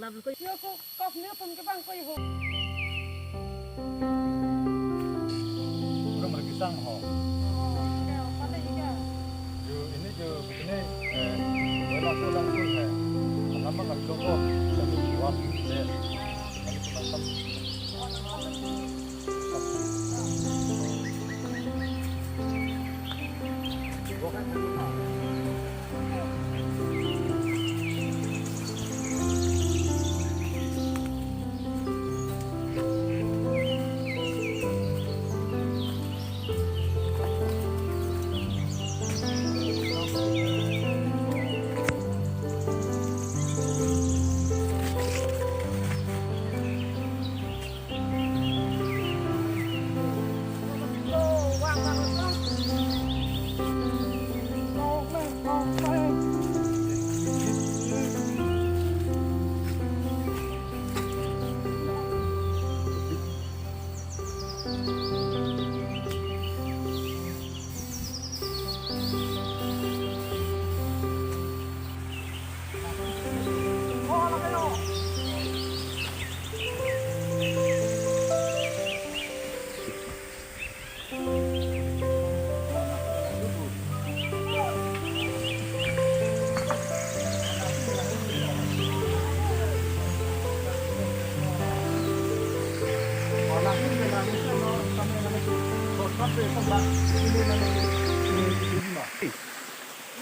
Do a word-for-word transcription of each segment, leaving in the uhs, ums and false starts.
Yo ko kok ni pun ke bang ko iho. Pura merkisang ho. Oh, oke, apa deh juga? Jo, ini jo, ini, eh, bola ko langsung, eh. Nama kan joko, kami buat, eh, kami cuma satu.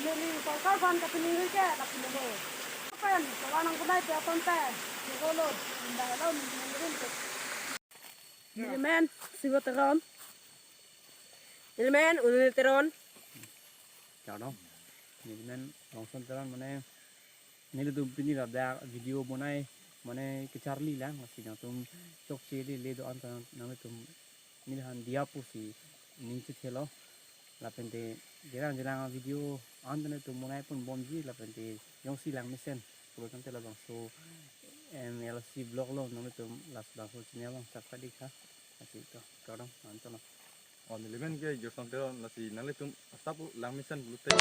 Neli sorkar aphan kapening ke lapen lo. Pen, kawan ang kunai dia tonte. Jogolo, indah lo, ningrin ke. Nelimen Sibo Teron. Nelimen Unil Teron. Kardom. Nelimen Rongson Teron, mane nelitum pini ladak video bonai, mane kecharli lang, lasi nangtum chokche lele do-an ta nanglitum neliphan diya pusi ning chethelo. Lapente jerang jerang video an ta nangtum bonai ponbomji, lapente jongsi langmesen pulo tangte labangso M L C vlog lo, nanglitum labangso channel along subscribe dei tha. Lasi to, kardom, anto lo. Oh, nelimen ke Gerson Teron, lasi nanglitum asap langmesen pulote.